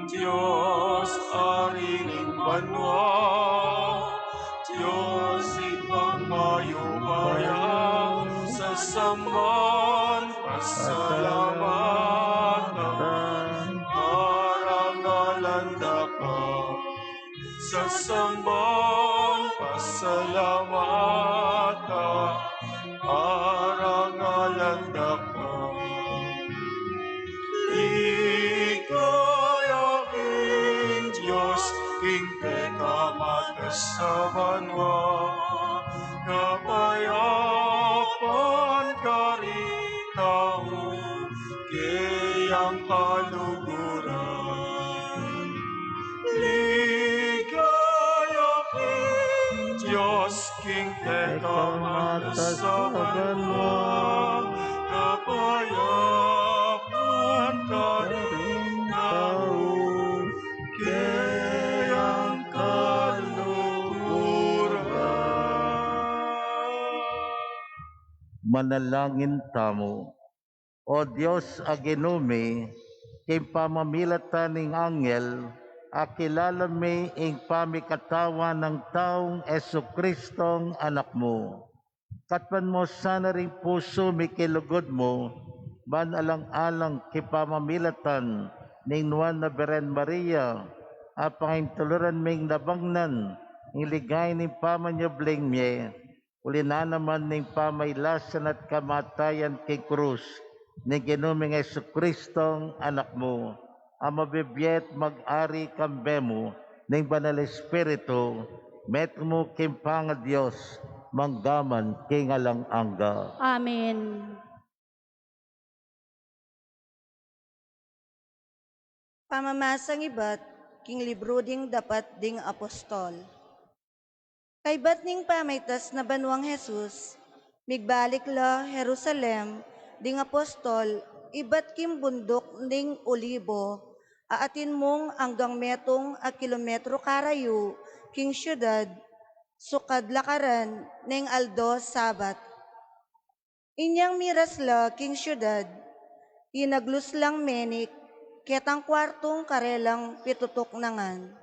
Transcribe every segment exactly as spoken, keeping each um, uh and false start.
Dios, Ari ning banua, Dios Ibpang mayupaya, sasamban, pasalamatan, parangalan da ka. Sasamban, pasalamatan, parangalan da ka. Ligaya king Dios, king pekamatas a banua, kapayapan karing tau keyang kaluguran. Ligaya king Dios, king pekamatas a banua, kapayapan karing tau keyang kaluguran. Manalangin tamu. O Dios a Ginu mi, king pamamilatan ning anghel, akilala mi ing pamikatawan nang taung Jesucristong Anak mu. Katpan mu sana ring pusu mi king lugud mu, ban alang-alang king pamamilatan ning Nuan a Birhen Maria, apangintuluran ming nabangnan ing ligaya ning pamanyubling mie, uli na naman ning pamailasan at kamatayan king krus ning Ginu ming Jesucristong Anak mu, a mabibie at mag-ari kambe mu ning Banal Espiritu, metung king pangaDios, mangga man king alang angga. Amen. Pamamasang ibat king libru ding Dapat ding Apostol. Kaybat ning pamaitas na banuang Jesus, migbalik la Jerusalem ding apostol ibat king bunduk ning Olibo, a atin mung anggang metung a kilometro karayu king siudad, sukad lakaran ning aldo Sabat. Inyang miras la king siudad, inaglus lang menik ketang kuartung karelang pitutuknangan: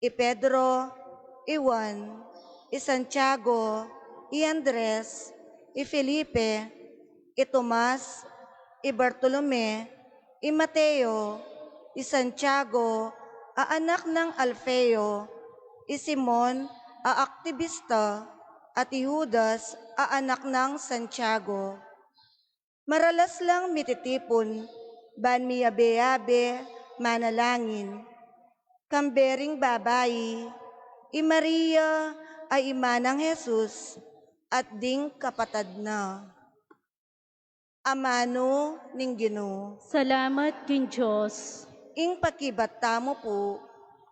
i Pedro, i Juan, i Santiago, i Andres, i Felipe, i Tomas, i Bartolome, i Mateo, i Santiago a anak nang Alfeo, i Simon a aktibista, at i Judas a anak nang Santiago. Maralas lang mititipun ban miyabe-yabe manalangin. Kambe ring babai, i Maria a ima nang Jesus, at ding kapatad na. Amanu ning Ginu. Salamat king Dios. Ing pakibat tamu pu,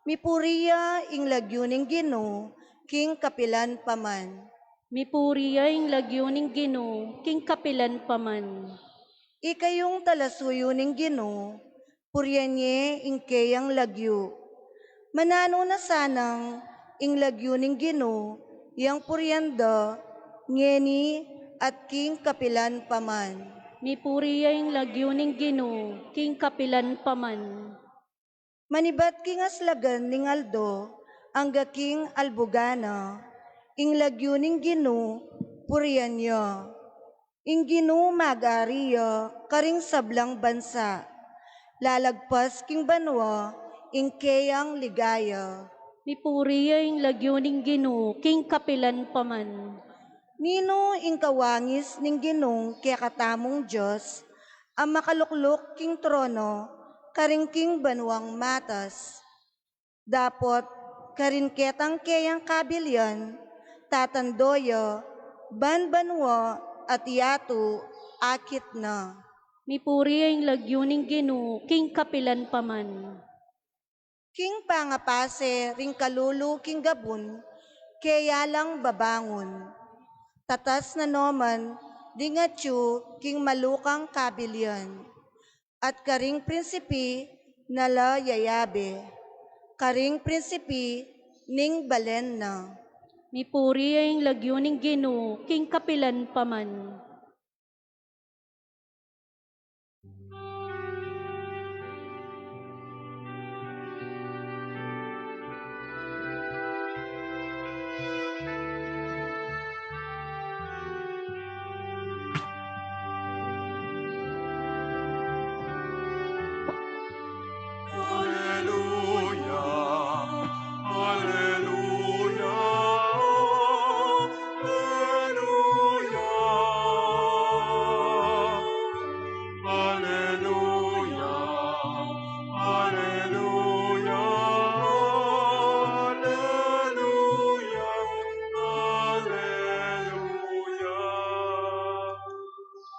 mipuri ya ing lagyu ning Ginu king kapilan pa man. Mipuri ya ing lagyu ning Ginu king kapilan pa man. Ikayung talasuyu ning Ginu, purian ye ing keyang lagyu. Mananu na sanang ing lagyu ning Ginu yang purian da, ngeni at king kapilan pa man. Mipuri ya ing lagyu ning Ginu king kapilan pa man. Manibat king aslagan ning aldo angga king albugan na, ing lagyu ning Ginu purian ya. Ing Ginu mag-ari ya karing sablang bansa. Lalagpas king banua ing keyang ligaya. Mipuri ya ing lagyu ning Ginu king kapilan pa man. Ninu ing kawangis ning Ginung kekatamung Dios, a makalukluk king trono karin king banuang matas? Dapot karin ketang keyang kabilian, tatando ya ban banua at yatu akit na. Mipuri ya ing lagyu ning Ginu king kapilan pa man. King pangapase ring kalulu king gabun, keya lang babangun. Tatas na noman ding atyu king malukang kabilian, at karing prinsipi na la yayabe, karing prinsipi ning balen na. Mipuri ya ing lagyu ning Ginu king kapilan pa man.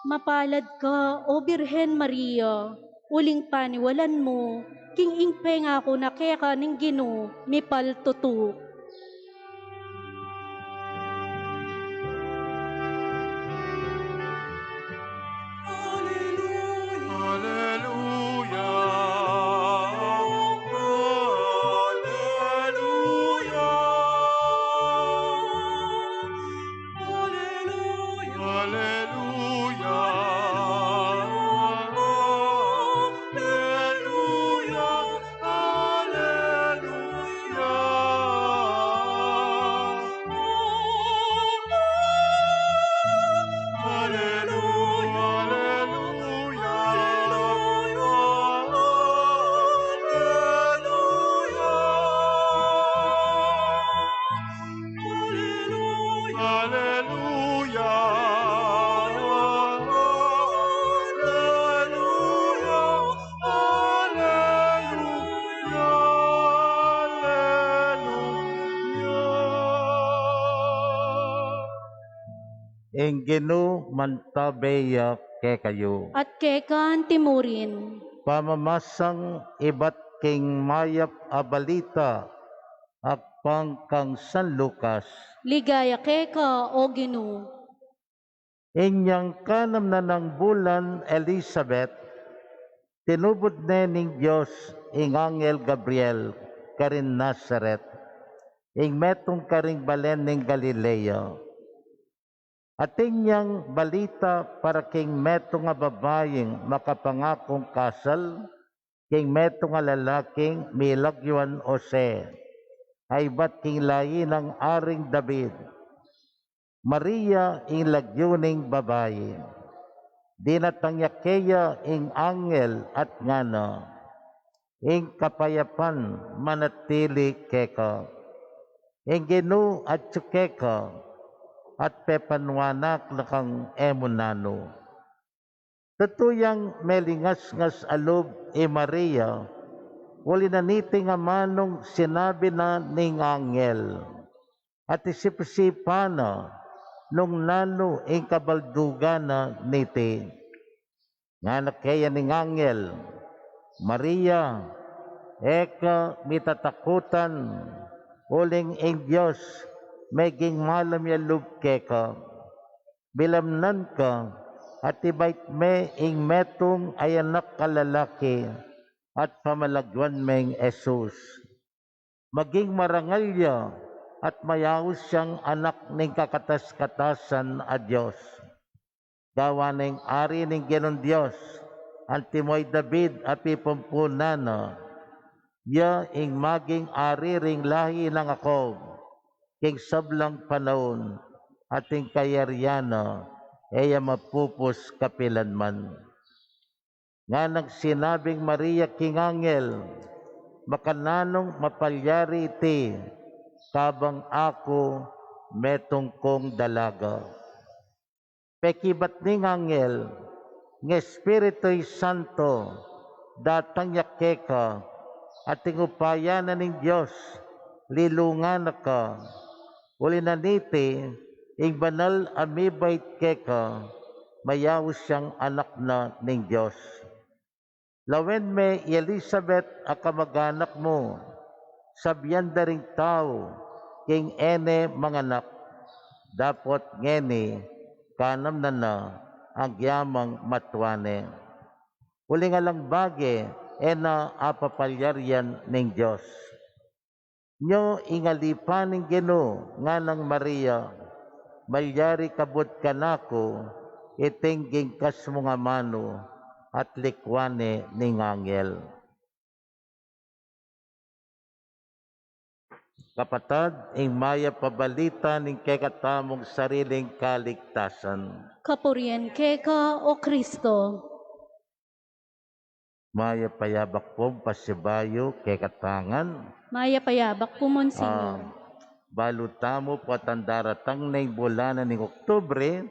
Mapalad ka, O Birhen Maria, uling paniwalan mu, king ing pengaku na keka ning Ginu, mipaltutu. Alleluia. Alleluia. Alleluia. Alleluia. Alleluia. Alleluia, alleluia, alleluia. Alleluia, alleluia, alleluia, alleluia. Ing Ginu mantabe ya kekayu. At keka antimurin. Pamamasang ibat king mayap a balita agpang kang San Lucas. Ligaya keka, O Ginu. Inyang kanam na nang bulan Elisabet, tinubud ne ning Dios ing angel Gabriel karin Nazaret, ing metung karing balen ning Galilea. Atin yang balita para king metung a babaing makapangakung kasal king metung a lalaking milagyuan Jose, a ibat king layi nang Aring David. Maria ing lagyu ning babai. Dinatang ya keya ing angel at ngana, ing kapayapan manatili keka. Ing Ginu atyu keka, at pepanuanak na kang e mu nanu. Tutu yang melingasngas a lub i Maria, uli na niting amanung sinabi na ning angel. At isip-isipan na nung nanu ing kabaldugan na niti. Ngana keya ning angel, Maria, e ka mitatakutan, uling ing Dios meging malam ya lub keka. Bilamnan ka, at ibait me ing metung a anak a lalaki, at pamalagyuan meng Jesus. Maging marangal ya, at mayaus yang anak ning kakatas-katasan a Dios. Gawa neng ari ning Ginung Dios, antimo i David a pipumpunan na, ya ing maging ari ring lahi nang Jacob, king sablang panaun, at ing kayarian na, e ya mapupus kapilanman. Nganang sinabing Maria king angel, makananung mapalyari iti, kabang aku metung kung dalaga. Pekibat ning angel, ing Espiritu Santo datang ya keka, at ing upaya na ning Dios lilungan na ka. Uli na niti, ing banal a mibait keka, mayaus yang anak na ning Dios. Lawen me i Elisabet a kamag-anak mu, sabian da ring tau king e ne manganak, dapot ngeni kanam na na agyamang matua ne. Uling alang bage e na apapalyarian ning Dios. Nyo ing alipan ning Ginu, nganang Maria, malyari kabud kanaku iting gingkas mung amanu, at likuan ne ning angel. Kapatad, ing mayap a balita ning kekatamung sariling kaligtasan. Kapurian keka, O Kristo. Mayap a yabak pu pasibayu kekatang ngan. Mayap a yabak pu, Monsignor. Ah, balu tamu pu at daratang neng bulan na ning Oktubre,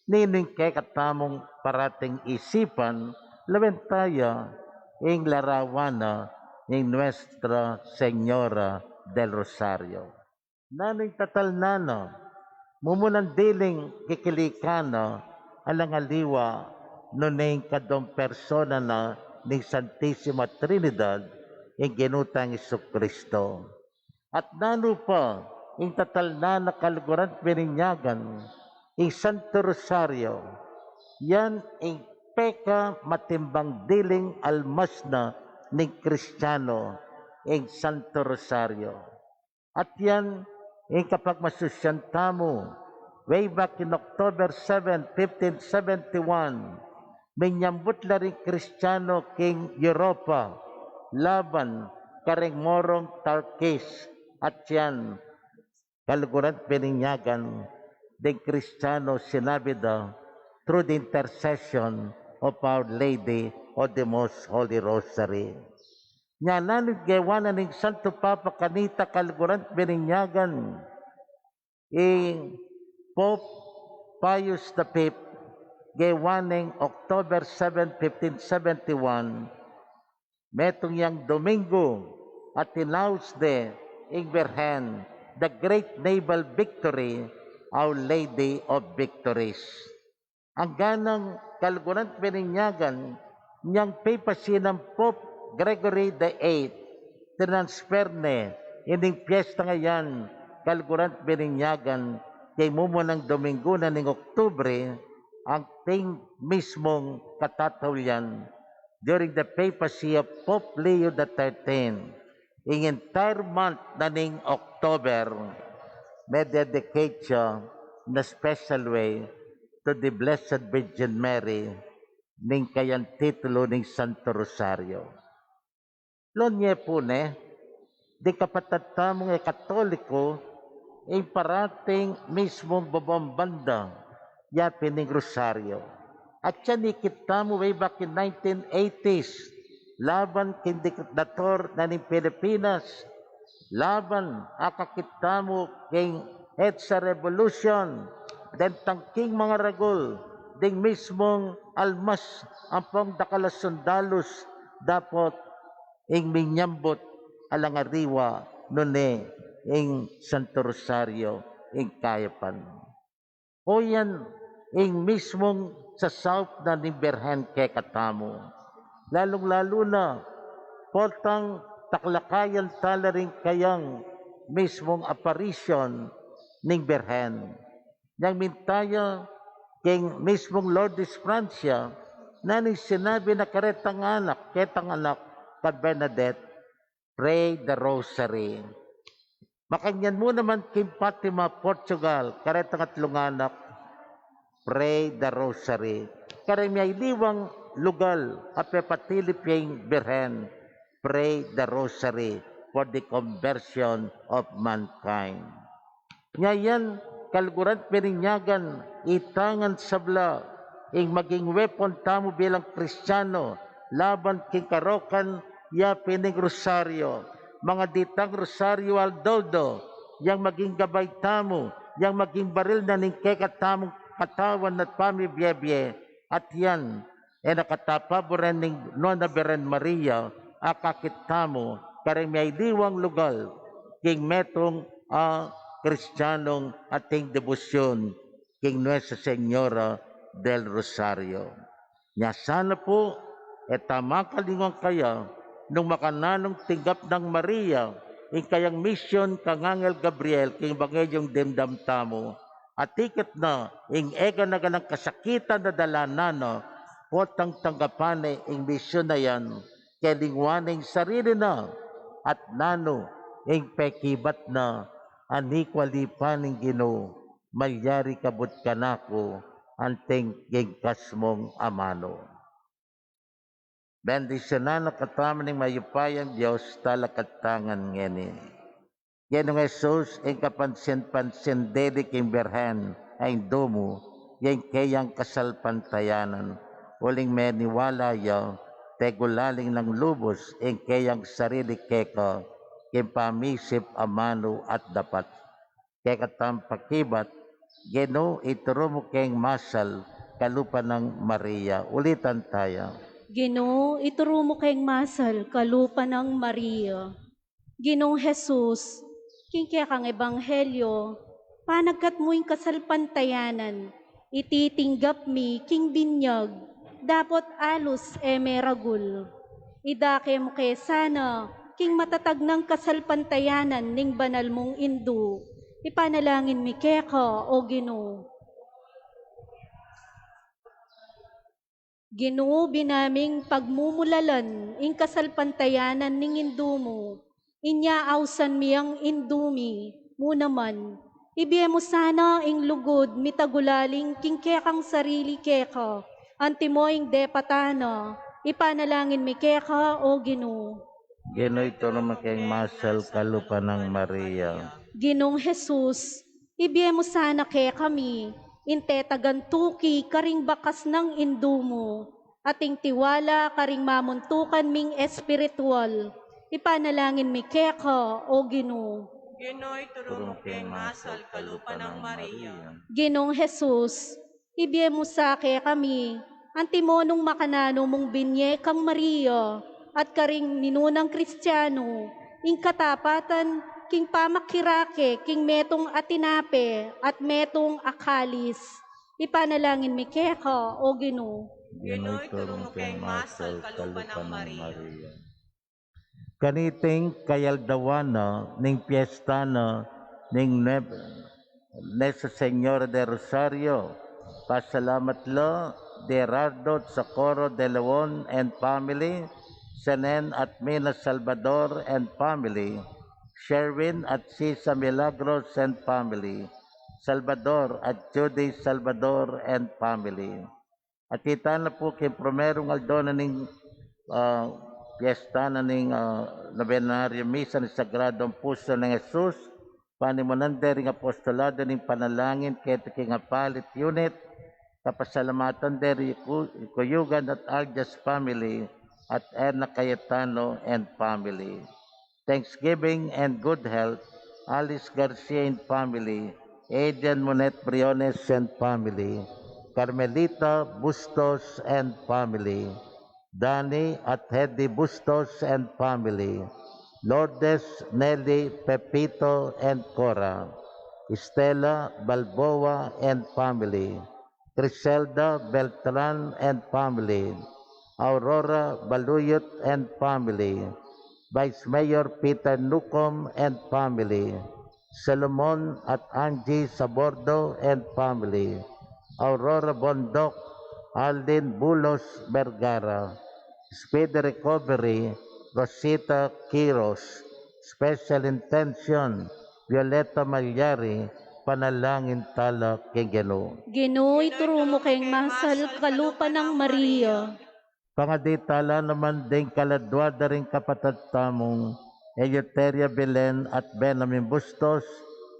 ninu ing kekatamung parating isipan, lawen taya ing larawan na ning Nuestra Señora del Rosario. Nanu ing tatalnan na, mumunan diling kikilikan na, alang aliwa nune ing kaduang persona na ning Santisima Trinidad, ing Ginu tang Jesucristo. At nanu pa ing tatalnan na, kaluguran at bininyagan, ing Santo Rosario, yan ing pekamatimbang diling almas na ning Kristiano, ing Santo Rosario. At yan ing kapagmasusyan tamu, way back in October seven, fifteen seventy-one, minyambut la ring Kristiano king Europa laban karing Morong Turkish. At yan, kaluguran at bininyagan, ding Kristiano, sinabi da, "Through the intercession of Our Lady of the Most Holy Rosary." Nya nanu ing gewa na ning Santo Papa kanita, kaluguran at bininyagan? Ing Pope Pius the Fifth, gewa ning October seven, fifteen seventy-one, metung yang Domingo, at inaus de ing Birhen, the great naval victory, Our Lady of Victories. Anggang kaluguran at bininyagan, inyang papacy nang Pope Gregory the Eighth, tinansfer ne ining piyesta a yan, kaluguran at bininyagan, king mumunang Domingo na ning Oktubre, anting mismung katataulian, during the papacy of Pope Leo the Thirteenth, ing entire month na ning October, me-dedicate ya in a special way to the Blessed Virgin Mary, ning kayang titulu ning Santo Rosario. Lawen ye pu ne, ding kapatad tamung e Katoliko, ing parating mismung bubong banda, ya pin ing Rosario. At yan ikit tamu way back in nineteen eighties, laban king diktator na ning Pilipinas, laban akakit tamu king EDSA Revolution, dentang king mangaragul, ding mismung almas ampong dakal a sundalus, dapot ing minyambut alang aliwa nune ing Santo Rosario ing kayapan. O yan ing mismung sasaup na ning Birhen kekatamu. Lalung-lalu na, potang taklakayan tala ring kayang mismung apparition ning Birhen. Inyang minta ya king mismung Lourdes, Francia, nanu ing sinabi na karetang anak, ketang anak, ka Bernadette, "Pray the Rosary." Makanyan mu naman king Fatima, Portugal, karetang atlung anak, "Pray the Rosary." Kareng miyaliwang lugal a pepatilip ya ing Birhen, "Pray the Rosary for the conversion of mankind." Nya yan, kaluguran at bininyagan, itang sabla ing maging weapon tamu bilang Kristiano laban king karokan, ya pin ing Rosario. Mangadi tang Rosario aldo-aldo, yang maging gabay tamu, yang maging baril na ning kekatamung katawan at pamibie-bie, at yan e na katapaburen ning Nuan a Birhen Maria, akakit tamu kareng miyaliwang lugal king metung a Kristianong ating debosyun king Nuestra Señora del Rosario. Nya sana pu, e ta makalingwan kaya nung makananung tinggap nang Maria ing kayang misyun kang Anghel Gabriel king Ebanghelyo dimdam tamu, at ikit na ing eganaganang kasakitan a dalanan na, potang tanggapan ne ing misyun a yan, kelingwan ne ing sarili na, at nanu ing pekibat na, "Ani ku alipan ing Ginu, malyari kabud kanaku anting gingkas mung amanu." Bendisyunan na katamu ning mayupayang Dios, talakad ta ngan ngeni. Ginung Jesus, ing kapansin-pansin dili king Birhen a Indu mu, ya ing keyang kasalpantayanan, uling meniwala ya, tegulaling nang lubus ing keyang sarili keka, king pamisip amanu at dapat. Kekatang pakibat, Ginu, ituru mu keng masal kalupa nang Maria. Ulitan taya. Ginu, ituru mu keng masal kalupa nang Maria. Ginung Jesus, king kekang ebanghelyo, panagkat mu ing kasalpantayanan, Iti tinggap mi king binyag, dapot alus e meragul. Idake mu ke sana king matatag nang kasalpantayanan ning banal mung Indu. Ipanalangin mi keka, O Ginu. Ginu, binaming pagmumulalan ing kasalpantayanan ning Indu mu. Inya ausan mi ang Indu mi, mu naman. Ibie mu sana ing lugud mitagulaling king kekang sarili keka, antimo ing depatan na. Ipanalangin mi keka, O Ginu. Ginu, ituru mu keng masal kalupa nang Maria. Ginung Jesus, ibie mu sana kekami ing tetagan tuki karing bakas nang Indu mu, at ing tiwala karing mamuntukan ming espiritual. Ipanalangin mi keka, O Ginu. Ginu, ituru mu keng masal kalupa nang Maria. Ginung Jesus, ibie mu sa kekami, antimo nung makananu mung binie kang Maria, at karing minunang Kristiano, ing katapatan king pamakirake king metung a tinape at metung a kalis. Ipanalangin mi keka, O Ginu. Ginu, ituru mu keng masal kalupa nang Maria. Kaniting kayaldawan na ning piesta na ning Nueb-, Nuestra Señora del Rosario, pasalamat la Gerardo at Socorro de Leon and family, Senen at Mina Salvador and family, Sherwin at Sisa Milagros and family, Salvador at Judy Salvador and family. At ita na pu king primerung aldo na ning, ah, piesta na ning, ah, nobenaryo misa ning Sagradong Puso nang Jesus, panimunan de ring apostolado ning panalangin keti king apalid unit, kapasalamatan de ring Ku-, Kuyugan at Aljas family, at Erna Cayetano and family. Thanksgiving and good health, Alice Garcia and family, Adrian Monet Briones and family, Carmelita Bustos and family, Danny at Hedy Bustos and family, Lourdes, Nelly, Pepito and Cora, Estela Balboa and family, Criselda Beltran and family, Aurora Baluyot and family, Vice Mayor Peter Nucom and family, Solomon at Angie Sabordo and family, Aurora Bondoc, Alden Bulos Vergara, speedy recovery, Rosita Quiros, special intention, Violeta Malyari, panalangin tala king Ginu. Ginu, ituru mu keng masal kalupa nang Maria. Pangadi tala naman ding kaladua da ring kapatad tamung Eleuteria Belen at Benjamin Bustos,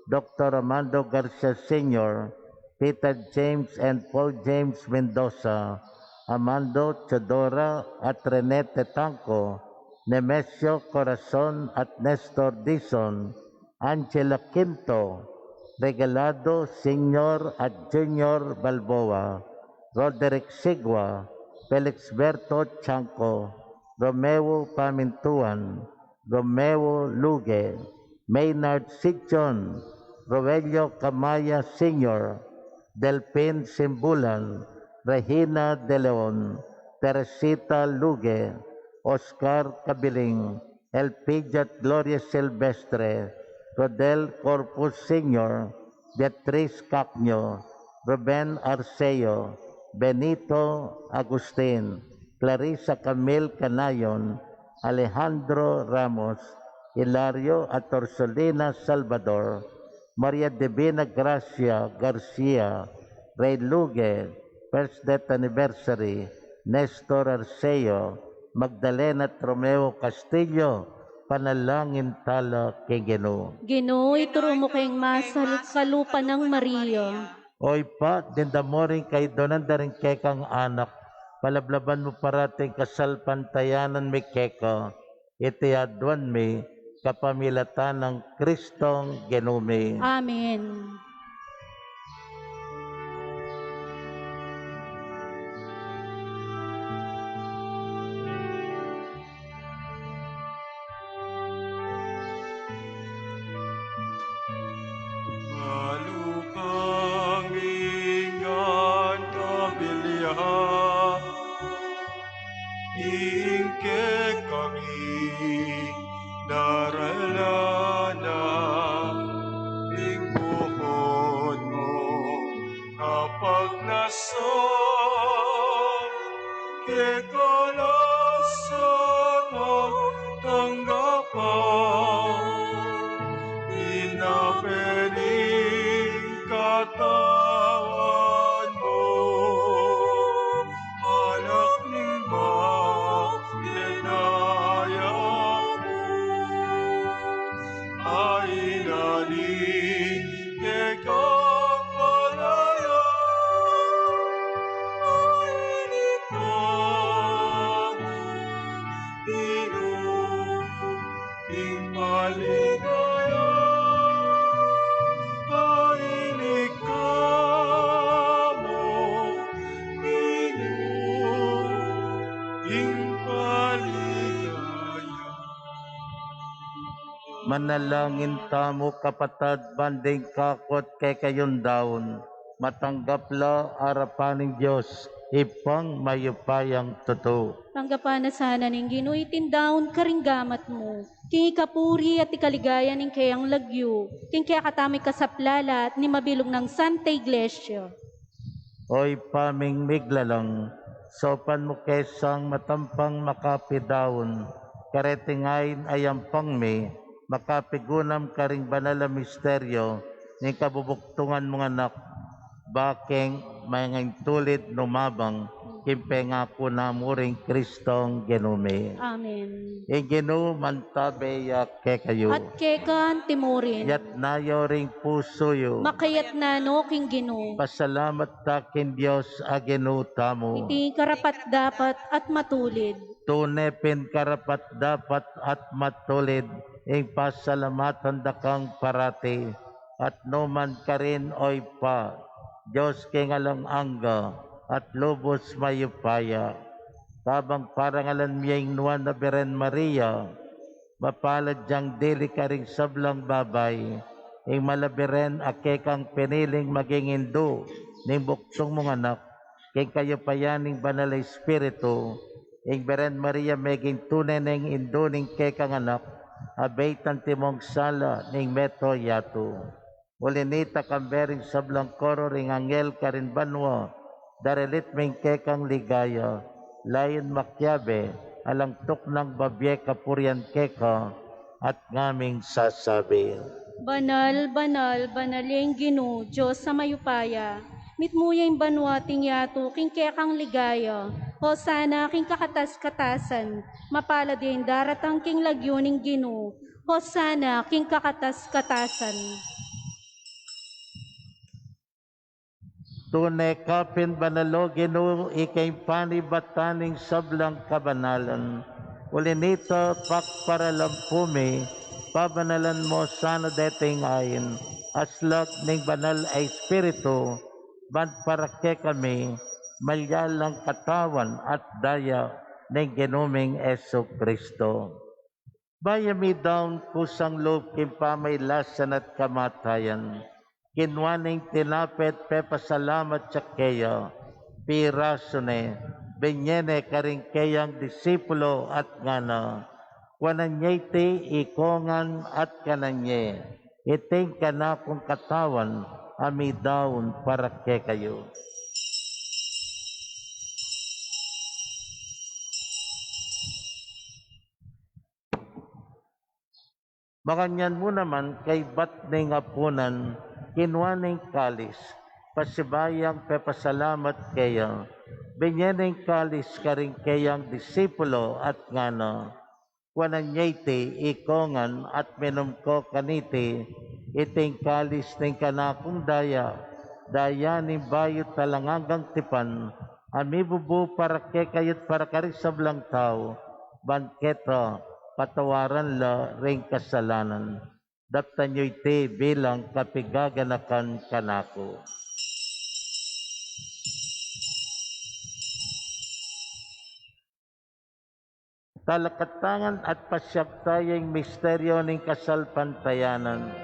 Doktor Armando Garcia Senior, Peter James and Paul James Mendoza, Armando Teodora at Renete Tangco, Nemesio Corazon at Nestor Dizon, Angela Quinto, Regalado Senior at Junior Balboa, Roderick Sigua, Felixberto Chanco, Romeo Pamintuan, Romeo Luge, Maynard Sichon, Roelio Camaya Senior, Delfin Simbulan, Regina De Leon, Teresita Luge, Oscar Cabiling, Elpidiat Gloria Silvestre, Rodel Corpus Senior, Beatriz Cacño, Ruben Arceo, Benito Agustin, Clarissa Camille Canayon, Alejandro Ramos, Hilario at Orsolina Salvador, Maria Divina Gracia Garcia, Rey Luge, first death anniversary, Nestor Arceo, Magdalena at Romeo Castillo, panalangin tala king Ginu. Ginu, ituru mu keng masal kalupa nang Maria. O Ibpa, ding damo ring kaidunan da ring kekang anak, palablaban mu parati ing kasalpantayanan mi keka, iti aduan mi kapamilatan nang Kristong Ginu mi. Amen. Ing kekami darala na ing bukud mu, kapagnasan keka la sana tanggapan, ina pening katawan mu, anak ning makinaya mu, a inaling kekang palayam, a ilikha mu, Ginu, ing paligaya, a ilikha mu, Ginu, ing paligaya. Manalangin tamu, kapatad, ban ding kakut kekayung daun matanggap la arapan ning Dios, Ibpang mayupayang tutu. Tanggapan na sana ning Ginu iting daun karing gamat mu, king ikapuri at ikaligaya ning keyang lagyu, king kekatamung kasaplalan at ning mabilug nang Santa Iglesia. O Ibpa ming miglalang, saupan mu ke sang matampang makapidaun kareting ain a yampang mi, makapigunam karing banal a misteryo ning kabubugtungan mung Anak, ba keng mangintulid numabang king pengaku na mu ring Kristong Ginu mi. Amen. Ing Ginu mantabe ya kekayu. At keka antimurin. Yatna yu ring pusu yu. Makayatna no king Ginu. Pasalamat ta king Dios a Ginu tamu. Iti karapat-dapat at matulid. Tune pin karapat-dapat at matulid ing pasalamatan da kang parati at nu man karin, o Ibpa, Dios king alang angga at lubus mayupaya. Kabang parangalan mi ing Nuan a Birhen Maria, mapalad yang dili karing sablang babai, ing malabirhen a kekang piniling maging indu ning bugtung mung Anak, king kayupayan ning Banal a Espiritu, ing Birhen Maria meging tune neng indu ning kekang Anak, abeit antimong sala ning meto yatu. Uli nita, kambe ring sablang koro ring anghel karin banua, daralit mi ing kekang ligaya, layun makiabe, alang tuknang babie kapurian keka, at ngaming sasabi. Banal, banal, banal ya ing Ginu, Dios a mayupaya. Mitmu ya ing banua at ing yatu king kekang ligaya. Hosana king kakatas-katasan. Mapalad ya ing daratang king lagyu ning Ginu. Hosana king kakatas-katasan. Tune ka pin banal, o Ginu, ika ing panibatan ning sablang kabanalan. Uli nita, pakparalan pu mi, pabanalan mu sana deting ain, aslag ning Banal a Espiritu, ban para kekami, malyalang Katawan at Daya ning Ginu ming Jesucristo. Bayu ya midaun kusang lub king pamailasan at kamatayan, kinua ne ing tinape at pepasalamat ya keya, pirasu ne, binye ne karing keyang disipulo at ngana: Kuanan ye iti ikongan at kanan ye, iti ing kanakung katawan a midaun para kekayu. Makanyan mu naman kaybat ning apunan, kinua ne ing kalis, pasibayu yang pepasalamat keya, binye ne ing kalis karing keyang disipulo at ngana: Kuanan ye iti ikongan at minum ko kaniti, iti ing kalis ning kanakung daya, daya ning bayu at alang anggang tipan, a mibubu para kekayu at para karing sablang tau, ban keta patawaran la ring kasalanan. Daptan yu iti bilang kapigaganakan kanaku. Talakatangan at pasiag taya ing misteryo ning kasalpantayanan.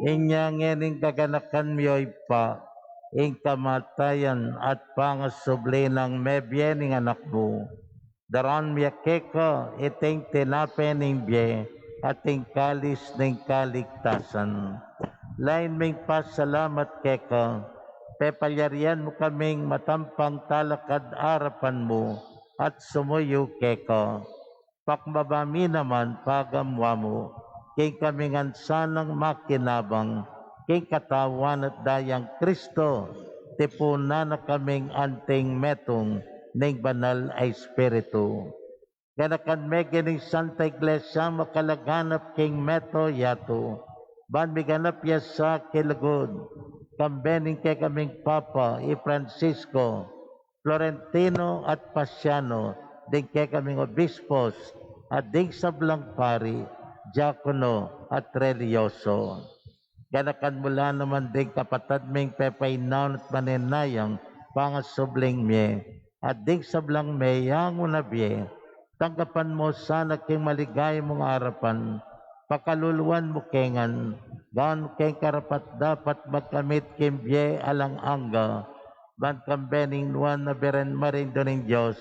Inya ngening gaganakan mi, o Ibpa, ing kamatayan at pangasubli nang mebie ning Anak mu. Daran mi keka iting tinape ning bie at ing kalis ning kaligtasan. Lain ming pasalamat keka, pepalyarian mu kaming matampang talakad arapan mu at sumuyu keka. Pakbaba mi naman pagamuan mu king kami ngan sanang makinabang king Katawan at Dayang Kristo, tipunan na kaming anting metung ning Banal a Espiritu. Ganakan me king Santa Iglesia makalaganap king meto yatu, ban miganap ya sa kilugud, kambe ning kekaming Papa i Francisco, Florentino at Pasiano, ding kekaming obispos, at ding sablang pari, diakono, at reliyoso. Ganakan mu la naman ding kapatad ming pepainaun at manenayang pangasubling mie, at ding sablang meyangu na bie, tanggapan mu sana king maligaya mung arapan, pakaluluan mu ke ngan, gawang keng karapat-dapat magkamit king bie alang angga, ban kambe ning nuan a Birhen Maria Indu ning Dios,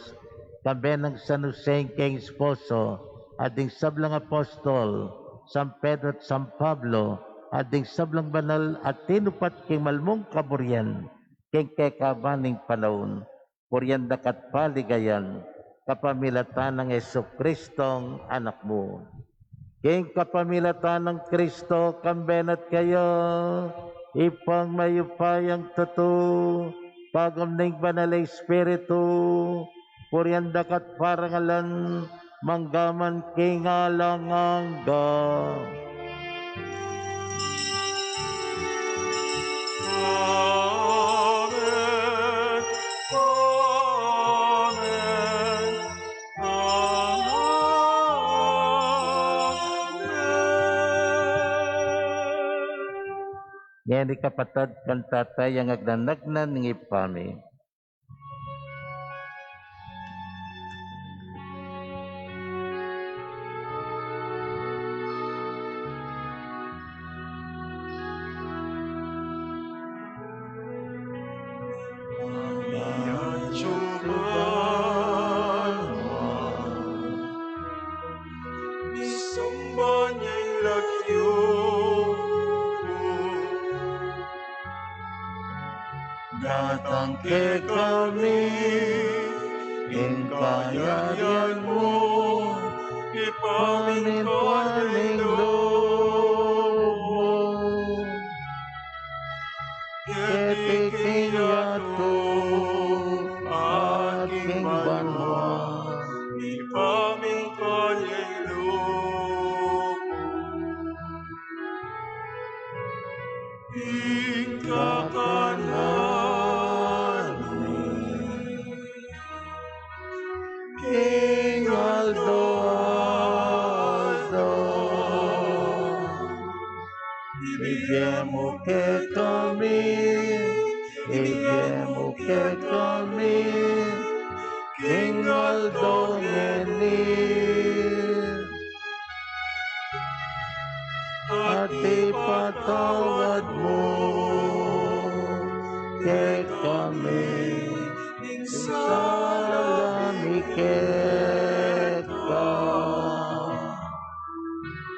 kambe nang San Jose ing keng esposo, at ding sablang apostol, San Pedro at San Pablo, at ding sablang banal a tinupat king malmung kaburian, king kekaban ning panaun, purian da ka at paligayan, kapamilatan nang Jesucristong Anak mu. King kapamilatan nang Kristo, kambe na at kaya, Ibpang mayupayang tutu, kagum ning Banal a Espiritu, purian da ka at parangalan, manggaman king alang angga. Amen. Amen. Amen. Ngeni kapatad, kantamu ing agnanagnan ning Ibpa mi. Datang kekami ing kayarian mu, ipamintuan ing loob mu. Keti king yatu at king banua, ipamintuan ing loob mu. Ing kakanan mi king aldo-aldo, ibie mu kekami, ibie mu kekami king aldo ngeni. At ipatawad mu kekami ing sala mi keka,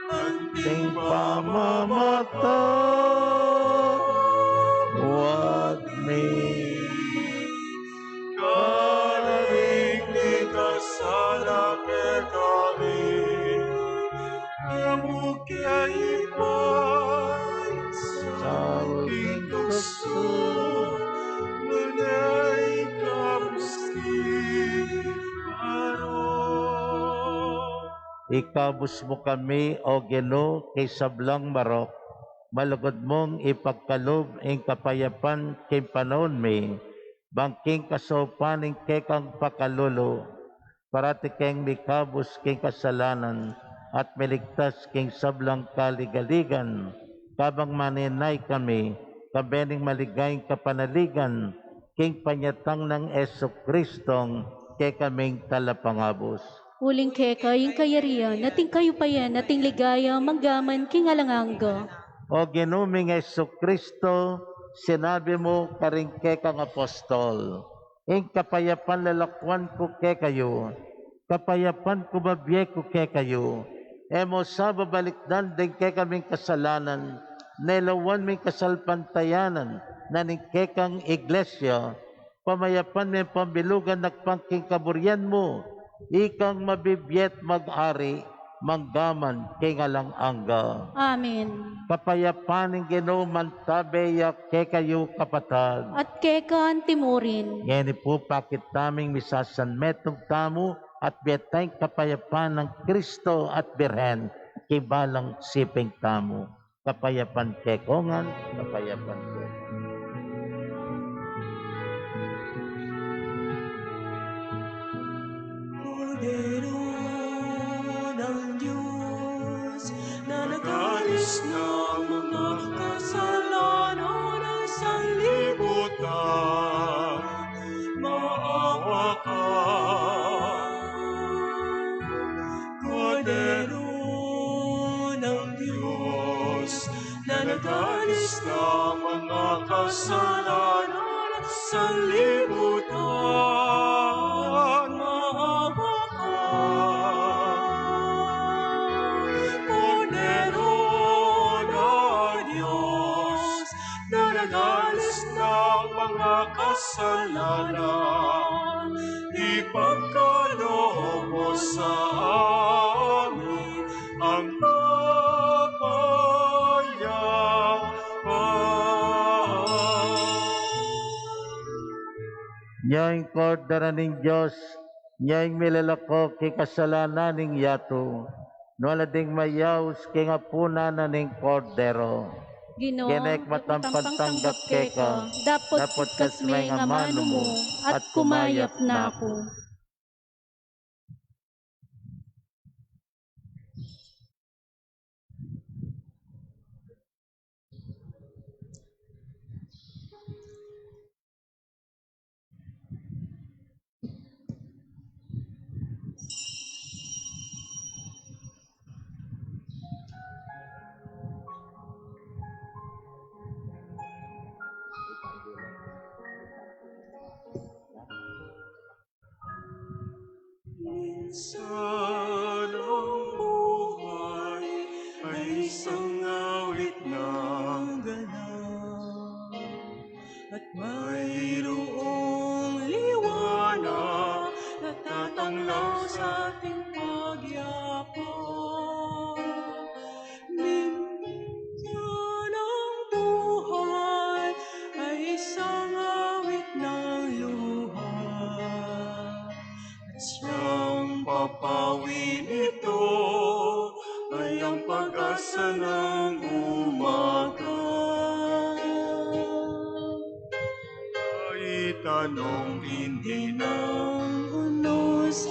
anting pamamatawad mi karing mikasala kekami. E mu ke ipaisaul king tuksu, nune ikabus kami king marok. Ikabus mu kami, O Ginu, king sablang marok, malugud mung ipagkalub ing kapayapan king panaun mi, ban king kasaupan ning kekang pakalulu, parati keng mikabus king kasalanan at miligtas king sablang kaligaligan, kabang manenaya kami, kambe ning maligayang kapanaligan, king panyatang nang Jesucristong kekaming Talapangabus. Uling keka ing kayarian, at ing kayupayan, at ing ligaya, manggaman king alang angga. O Ginu ming Jesucristo, sinabi mu karing kekang apostol, ing kapayapan lalakuan ku kekayu, kapayapan ku bibie ku kekayu. E mu sa babalikdan ding kekaming kasalanan, nune lawan ming kasalpantayanan na ning kekang iglesia, pamayapan me ing pamilugan nagpang king kaburian mu, ikang mabibie at mag-ari, manggaman king alang angga. Amen. Kapayapan ning Ginu mantabe ya kekayu, kapatad. At keka anti mu rin. Ngeni pu, pakit taming misasanmetung tamu at bie tang kapayapan nang Kristo at Birhen king balang siping tamu. Kapayapan kekongan, kapayapan kekongan. Kordero ng Diyos na nagalis ng mga kasalanan ng sanlibutan, maawa ka. Kordero ng Diyos na nagalis ng mga kasalanan ng sanlibutan, maawa ka. Kordero ng Diyos na nagalis ng mga kasalanan, ipagkaloob mo sa amin ang kapayapaan. Nya ing Kordero ning Dios, nya ing milalako king kasalanan ning yatu. Nuan la ding mayaus king apunan na ning Kordero. Ginu, kekang matampang tanggap keka, dapot ikasme ing amanu mu, at kumayap na ku. Minsan ang buhay ay isang awit ng gala at mayroong liwanag na tatanglaw sa ating pagyapa. Minsan ang buhay ay isang awit ng luha at siyang papawi nito ay ang pag-asa ng umaga. Kahit anong tindi ng unos,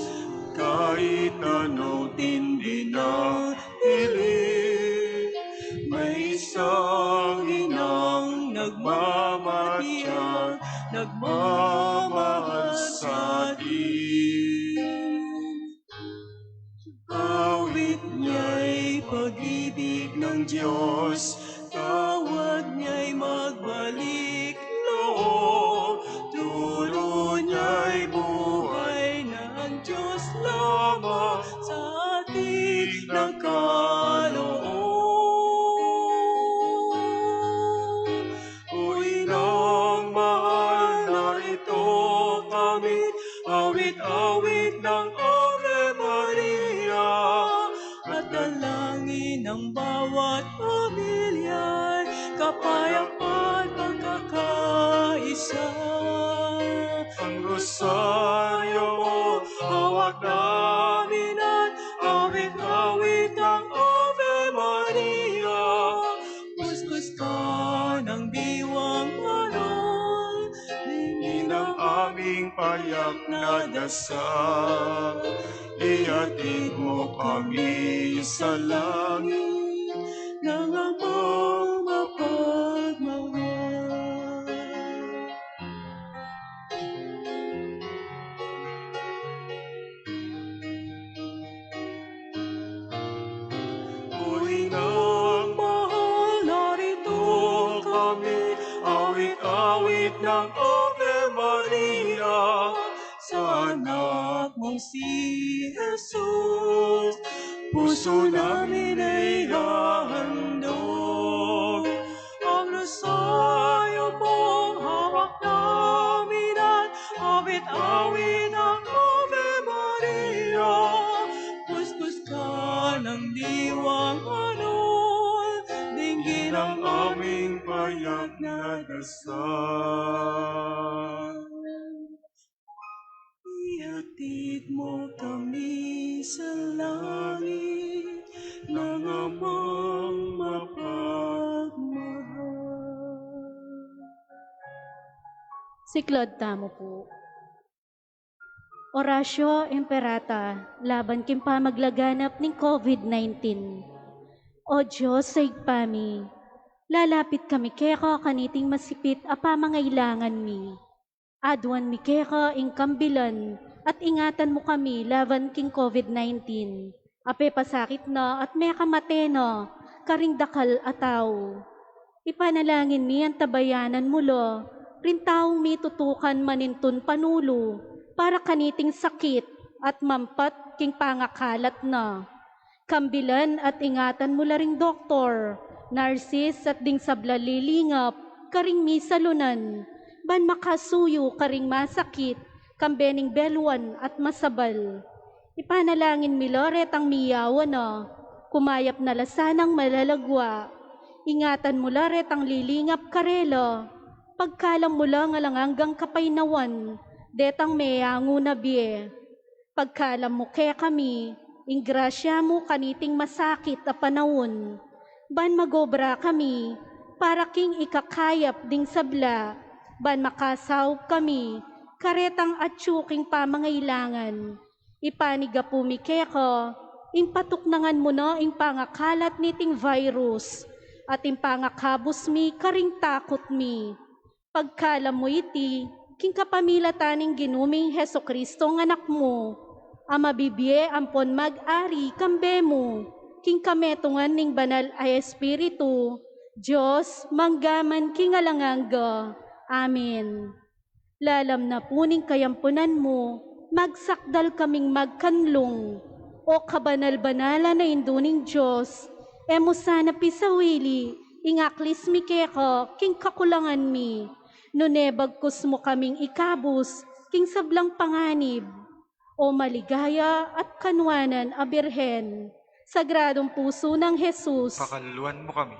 kahit anong tindi ng dilim, may isang inang nagmamatyag, nagmamahal sa atin. Awit niya'y pag-ibig ng Diyos, tawag niya'y magbalik loob. Turo niya'y buhay na ang Diyos lamang sa atin nagkaloob. O Inang mahal, narito kami, awit-awit ng Ave Maria, at dalangin ng bawat pamilya'y kapayapaan, pagkakaisa. Ang rosaryo mo, hawak namin at awit-awit ng Ave Maria. Kuskus ka ng diwang banal, dingin ang aming payak na dasal. Ihatid mo kami sa langit ng Amang mapagmahal. O Inang mahal, si Jesus, pusu namin ihahandog. Ang rosario pong hawak namin at awit-awit ang Ave Maria. Kuskus ka ng diwang anul, dinggin ang aming payak na dasal. Ihatid mo kami sa langit ng Amang mapagmahal. Siklod tamu pu. Oratio Imperata, laban king pamaglaganap ning COVID nineteen. O Dios a Ibpa mi, lalapit kami keka kaniting masipit a pamangailangan mi. Aduan mi keka ing kambilan at ingatan mu kami laban king COVID nineteen a pepasakit na at mekamate na karing dakal a tau. Ipanalangin mi antabayanan mu la ring taung mitutukan manintun panulu para kaniting sakit at mampat king pangakalat na. Kambilan at ingatan mu la ring doktor, narsis at ding sablang lilingap karing misalunan, ban makasuyu karing masakit, kambe ning beluan at masabal. Ipanalangin mi la retang miyawa na, kumayap na la sanang malalagwa. Ingatan mu la retang lilingap karela, pagkalam mu la ing alang anggang kapaynawan detang meangu na bie. Pagkalam mu kekami ing grasya mu kaniting masakit a panaun, ban magobra kami para king ikakayap ding sabla, ban makasaup kami karetang atyu king pamangailangan. Ipanigapu mi keka ing patuknangan mu na ing pangakalat niting virus at ing pangakabus mi karing takut mi. Pagkalam mu iti king kapamilatan ning Ginu ming Jesucristo a Anak mu, a mabibie ampon mag-ari kambe mu king kametungan ning Banal a Espiritu, Dios, mangga man king alang angga. Amen. Lalam na pu ning kayampunan mu, magsakdal kaming magkanlung. O kabanal-banalan a Indu ning Dios, e mu sana pisawili ing aklis mi keka king kakulangan mi, nune bagkus mu kaming ikabus king sablang panganib. O maligaya at kanuanan a Birhen, Sagradong Pusu nang Jesus, pakaluluan mu kami.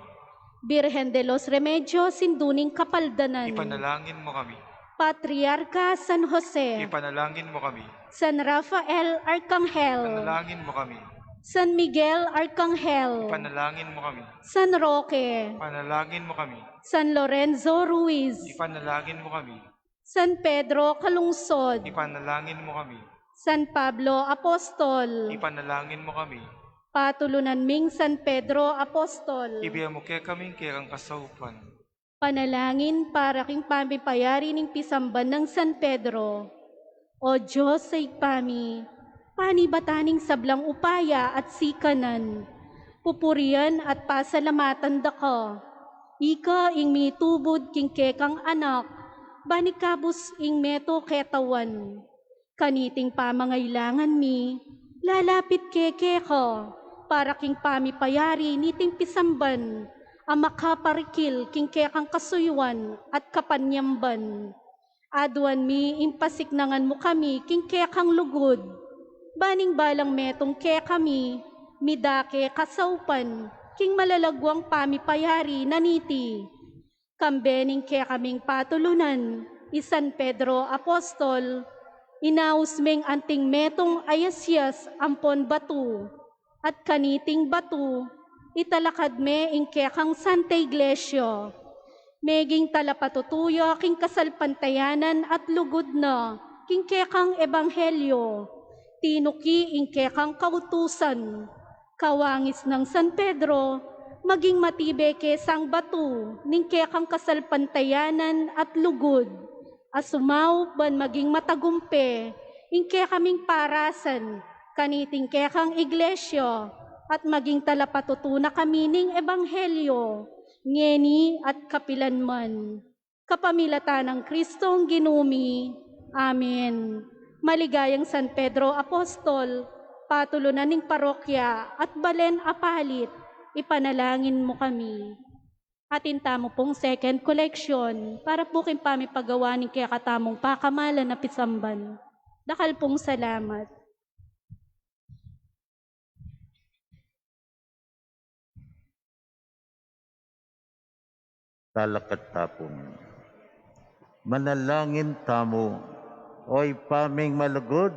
Birhen de los Remedios, Indu ning Kapaldanan, ipanalangin mu kami. Patriarka San Jose, ipanalangin mu kami. San Rafael Arkanghel, ipanalangin mu kami. San Miguel Arkanghel, ipanalangin mu kami. San Roque, ipanalangin mu kami. San Lorenzo Ruiz, ipanalangin mu kami. San Pedro Calungsod, ipanalangin mu kami. San Pablo Apostol, ipanalangin mu kami. Patulunan ming San Pedro Apostol, ibie mu kekami ing kekang kasaupan. Panalangin para king pamipayari ning pisamban nang San Pedro. O Dios a Ibpa mi, panibatan ning sablang upaya at sikanan, pupurian at pasalamatan da ka. Ika ing mitubud king kekang Anak, ban ikabus ing metung ketawan. Kaniting pamangailangan mi, lalapit ke keka, para king pamipayari niting pisamban, a makaparikil king kekang kasuyuan at kapanyamban. Aduan mi ing pasiknangan mu kami king kekang lugud, ban ing balang metung kekami, midake kasaupan king malalaguang pamipayari na niti. Kambe ning kekaming patulunan, i San Pedro Apostol, inaus meng anting metung a yasiyas ampon batu, at kaniting batu, italakad me ing kekang Santa Iglesia. Meging talapatutu ya king kasalpantayanan at lugud na king kekang ebanghelyo. Tinuki ing kekang kautusan. Kawangis nang San Pedro, maging matibe ke sang batu ning kekang kasalpantayanan at lugud, a sumaup ban maging matagumpe ing kekaming parasan kaniting kekang iglesia, at maging talapatutu na kami ning ebanghelyo, ngeni at kapilan man. Kapamilatan nang Kristong Ginu mi. Amen. Maligayang San Pedro Apostol, patulunan ning parokya at balen a palit, ipanalangin mu kami. Atin tamu pung second collection para pu king pamipagawa ning kekatamung pakamalan a pisamban. Dakal pung salamat. Talakad ta pu. Manalangin tamu. O Ibpa ming malugud,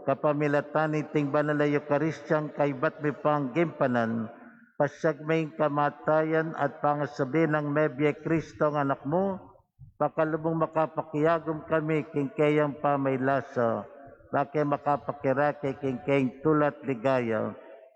kapamilatan niting banal a Eukaristiyang kaybat mi pang gimpanan, pasiag ming kamatayan at pangasabi nang mebie Kristong Anak mu, pakalub mung makapakiagum kami king keyang pamaylasa, ba ke makapakirake king keyang tula at ligaya,